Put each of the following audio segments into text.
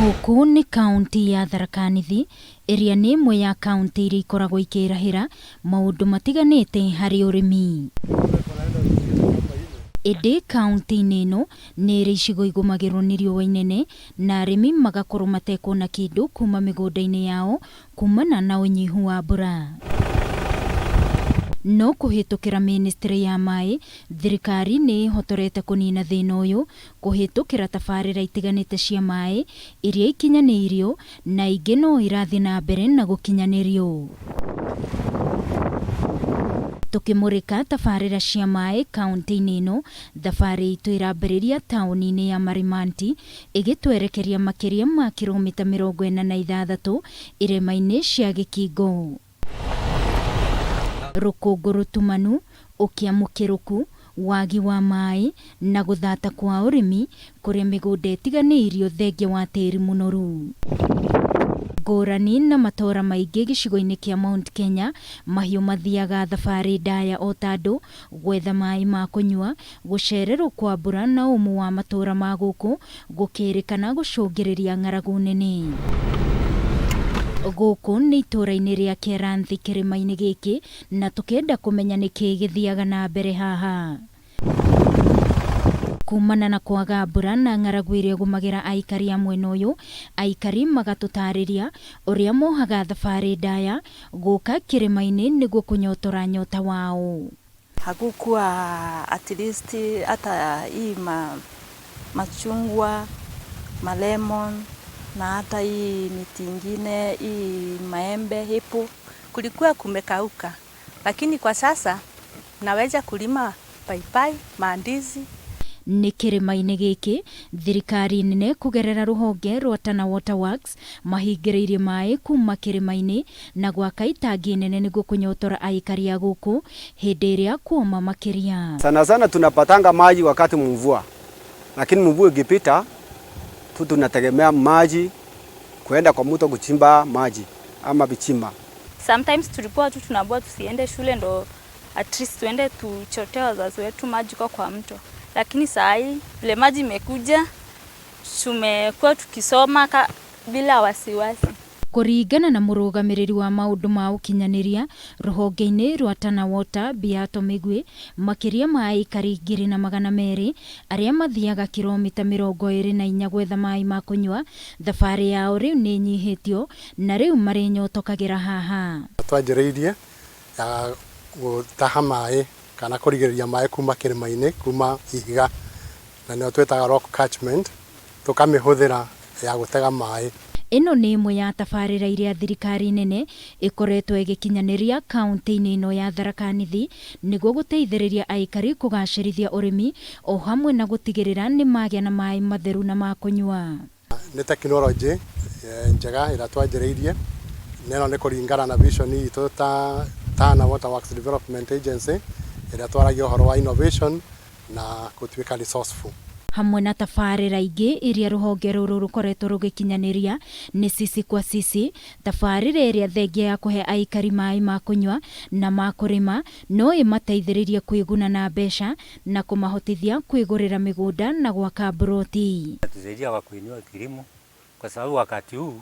Gũkũ nĩ kaũntĩ ya Tharaka Nithi, ĩrĩa nĩ ĩmwe ya kaũntĩ iria ikoragwo ikĩrahĩra maũndũ matiganĩte harĩ ũrĩmi. Ĩndĩ kaũntĩ-inĩ ĩno nĩ ĩrĩ icigo igũmagĩrwo nĩ riũa inene na arĩmi magakorwo matekuona kĩndũ kuma mĩgũnda-inĩ yao kumana na ũnyihu wa mbura. No kũhĩtũkĩra mĩnĩstrĩ ya maĩ, thirikari nĩ ĩhotorete kũnina thĩna ũyũ kũhĩtũkĩra tabarĩra itiganĩte cia maĩ iria ikinyanĩirio na ingĩ no irathiĩ na mbere na gũkinyanĩrio. Tũkĩmũrĩka tabarĩra cia maĩ kaũntĩ-inĩ ĩno, thabarĩ itũ ĩrambĩrĩria taũni-inĩ ya Marimanti ĩgĩtwerekeria makĩria ma kiromita 46 irĩma-inĩ cia Gĩkingo. Rũkũngũ rũtumanu, ũkĩa mũkĩrũku, wagi wa maĩ, na gũthata kwa ũrĩmi kũrĩa mĩgũnda ĩtiganĩirio thengia wa tĩri mũnoru. Ngũrani na matũra maingĩ gĩcigo-inĩ kĩa Mount Kenya, mahiũ mathiaga thabarĩ ndaya o ta andũ gwetha maĩ ma kũnyua, gũcererwo kwa mbura na ũmũ wa matũra ma gũkũ gũkĩrĩkana gũcũngĩrĩria ng'aragu nene. Gũkũ nĩ itũra-inĩ rĩa Kĩaranthi kĩrĩma-inĩ gĩkĩ na tũkĩenda kũmenya nĩkĩ gĩthiaga na mbere haha. Kumana na kwaga mbura na ng'aragu ĩrĩa ĩgũmagĩra aikari a mwena ũyũ, aikari magatũtarĩria ũrĩa mohaga thabarĩ ndaya gũka kĩrĩma-inĩ nĩguo kũnyotora nyota wao. Hakukuwa at least hata hii machungwa, malemon na hata hii miti ingine, hii maembe ipo. Kulikuwa kumekauka, lakini kwa sasa naweza kulima paipai, mandizi. Nĩ kĩrĩma-inĩ gĩkĩ thirikari nene kũgerera rũhonge rwa Tana Water Works mahingĩrĩirie maĩ kuma kĩrĩma-inĩ na gwaka itangi nene nĩguo kũnyotora aikari a gũkũ hĩndĩ ĩrĩa kuoma makĩria. Sana sana tunapatanga maji wakati mvua, lakini mvua ikipita tu tunategemea maji kuenda kwa mto kuchimba maji ama vichima. Sometimes tulikuwa tu tunaambiwa tusiende shule ndo at least tuende tuchotee wazazi wetu maji kwa mto, lakini saa hii vile maji imekuja tumekuwa tukisoma bila wasiwasi. Kũringana na mũrũgamĩrĩri wa maũndũ ma ũkinyanĩria rũhonge-inĩ rwa Tana Water Biato Mĩgwi, makĩria ma aikari 1200 arĩa mathiaga kiromita 24 gwetha maĩ ma kũnyua, thabarĩ yao rĩu nĩ ĩnyihĩtio na rĩu marĩnyotokagĩra haha. Twanjĩrĩirie ya gũtaha maĩ kana kũrigĩrĩria maĩ kuma kĩrĩma-inĩ, kuma ihiga, na nĩyo twĩtaga rock catchment, tũkamĩhũthĩra ya gũtega maĩ. Ĩno nĩ ĩmwe ya tabarĩra iria thirikari nene ĩkoretwo ĩgĩkinyanĩria kaũntĩ-inĩ ĩno ya Tharaka Nithi nĩguo gũteithĩrĩria aikari kũgacĩrithia ũrĩmi o hamwe na gũtigĩrĩra nĩ magĩa na maĩ matheru na ma kũnyua. Nĩ tekinoronjĩ njega ĩrĩa twanjĩrĩirie, na ĩno nĩ kũringana na vision itũ ta Tana Water Works Development Agency ĩrĩa twaragia ũhoro wa innovation na gũtuĩka resourceful. Hamwe na tabarĩra ingĩ iria rũhonge rũrũ rũkoretwo rũgĩkinyanĩria nĩ Sisi kwa Sisi, tabarĩra ĩrĩa thengia ya kũhe aikari maĩ ma kũnyua na ma kũrĩma no ĩmateithĩrĩrie kwĩguna na mbeca na kũmahotithia kwĩgũrĩra mĩgũnda na gwaka mburoti. Tusaidia kwa kuinua kilimo kwa sababu wakati huu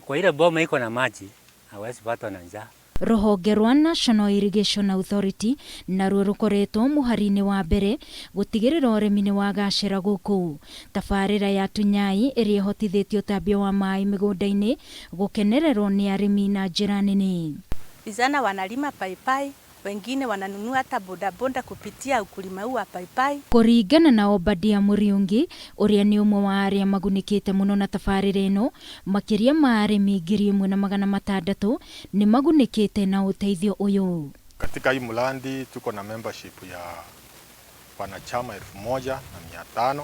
kwa ile boma iko na maji hawezi patwa na njaa. Rũhonge rwa National Irrigation Authority naruo rũkoretwo mũhari-inĩ wa mbere gũtigĩrĩra ũrĩmi nĩ wagacĩra gũkũ. Tabarĩra ya Tunyai ĩrĩa ĩhotithĩtie ũtambia wa maĩ mĩgũnda-inĩ gũkenererwo nĩ arĩmi na njĩra nene. Vijana wanalima paipai, wengine wananunua hata bodaboda kupitia ukulima huu wa paipai. Kũringana na Obadia Mũriũngi ũrĩa nĩ ũmwe wa arĩa magunĩkĩte mũno na tabarĩra ĩno, makĩria ma arĩmi 1600 nĩ magunĩkĩte na ũteithio ũyũ. Katika hii mradi tuko na membership ya wanachama 1500,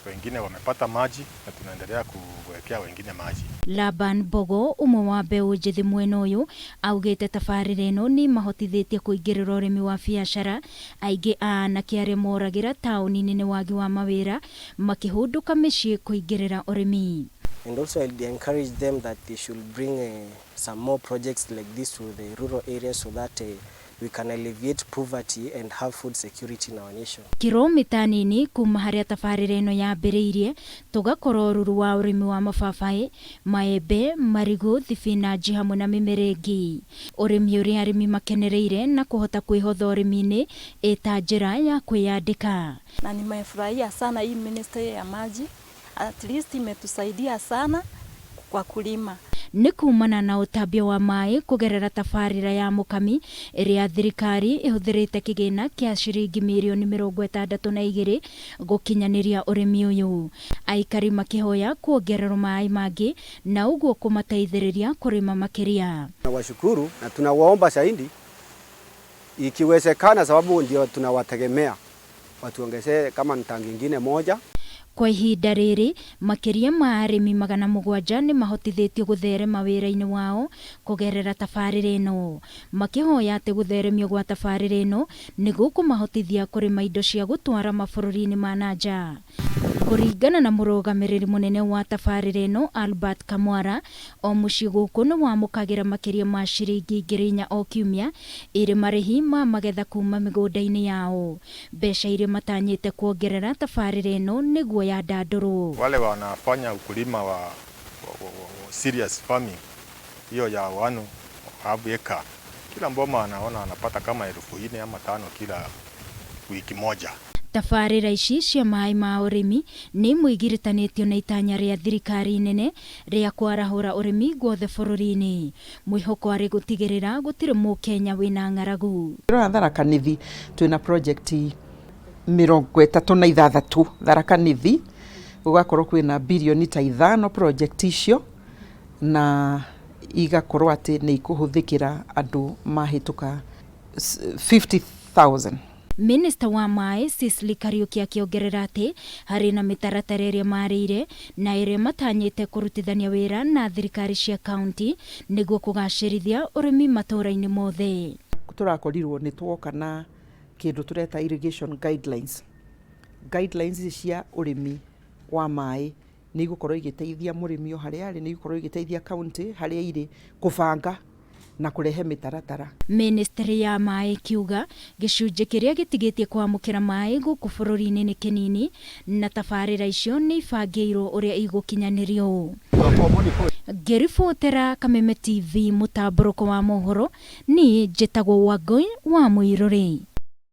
wengine wamepata maji na tunaendelea kuwekea wengine maji. Laban Bogo ũmwe wa mbeũ njĩthĩ mwena ũyũ augĩte tabarĩra ĩno nĩ mahotithĩtie kũingĩrĩra ũrĩmi wa biacara. Aingĩ a anake arĩa moragĩra taũni-inĩ nĩ wagi wa mawĩra makĩhũndũka mĩciĩ kũingĩrĩra ũrĩmi. And also I'd encourage them that they should bring some more projects like this to the rural areas so that we We can alleviate poverty and have food security in our nation. Kiromita nini kuma harĩa tabarĩra ĩno yambĩrĩirie tũgakora ũruru wa ũrĩmi wa mababaĩ, maembe, marigũ, thibinanji hamwe na mĩmera ĩngĩ. Ũrĩmi ũrĩa arĩmi makenereire na kũhota kwĩhotha ũrĩmi-inĩ ĩta njĩra ya kwĩyandĩka. Na nimefurahia sana hii ministry ya maji, at least imetusaidia sana kwa kulima. Nĩ kumana na ũtambia wa maĩ kũgerera tabarĩra ya Mũkami ĩrĩa thirikari ĩhũthĩrĩte kĩgĩna kĩa ciringi mirioni 62 gũkinyanĩria ũrĩmi ũyũ. Aikari makĩhoya kuongererwo maĩ mangĩ na ũguo kũmateithĩrĩria kũrĩma makĩria. Tunawashukuru na tunawaomba zaidi ikiwezekana, sababu ndio tunawategemea, watuongezee kama ni tangi ingine moja. Kwa ihinda rĩrĩ makĩria ma arĩmi 700 nĩ mahotithĩtio gũtherema wĩra-inĩ wao kũgerera tabarĩra ĩno, makĩhoya atĩ gũtheremio gwa tabarĩra ĩno nĩ gũkũmahotithia kũrĩma indo cia gũtwara mabũrũri-inĩ ma na nja. Kũringana na mũrũgamĩrĩri mũnene wa tabarĩra ĩno Albert Kamwara, o mũciĩ gũkũ nĩ wamũkagĩra makĩria ma ciringi 4,000 o kiumia ĩrĩ marĩhi ma magetha kuma mĩgũnda-inĩ yao. Mbeca iria matanyĩte kuongerera tabarĩra ĩno nĩguo yandandũrwo. Wale wanafanya ukulima wa serious farming hiyo ya 1.5 acre, kila mboma anaona anapata kama 4,000 ama 5 kila wiki moja. Tabarĩra ici cia maĩ ma ũrĩmi nĩ imwe igiritanĩtio na itanya rĩa thirikari nene rĩa kwarahũra ũrĩmi guothe bũrũri-inĩ. Mwĩhoko arĩ gũtigĩrĩra gũtirĩ mũkenya wĩna ng'aragu. Rora Tharaka Nithi twĩna project 36 Tharaka Nithi gũgakorwo kwĩna birioni ta 5 project icio na igakorwo atĩ nĩ ikũhũthĩkĩra andũ mahĩtũka 50,000. Minista wa maĩ Sicily Kariuki akĩongerera atĩ harĩ na mĩtaratara ĩrĩa marĩire na ĩrĩa matanyĩte kũrutithania wĩra na thirikari cia kaunti nĩguo kũgacĩrithia ũrĩmi matũũra-inĩ mothe. Tũrakorirwo nĩ twoka na kĩndũ tũreta irrigation guidelines. Guidelines ici cia ũrĩmi wa maĩ nĩ igũkorwo igĩteithia mũrĩmi o harĩa arĩ, nĩ igũkorwo igĩteithia kaunti harĩa irĩ kũbanga na kũrehe mĩtaratara. Ministry ya maĩ kiuga gĩcunjĩ kĩrĩa gĩtigĩtie kwamũkĩra maĩ gũkũ bũrũri-inĩ nĩ kĩnini na tabarĩra icio nĩ ibangĩirwo ũrĩa igũkinyanĩrio. Ngĩribotera Kameme TV mũtambũrũko wa mohoro, niĩ njĩtagwo Wangũi wa Mũirũrĩ.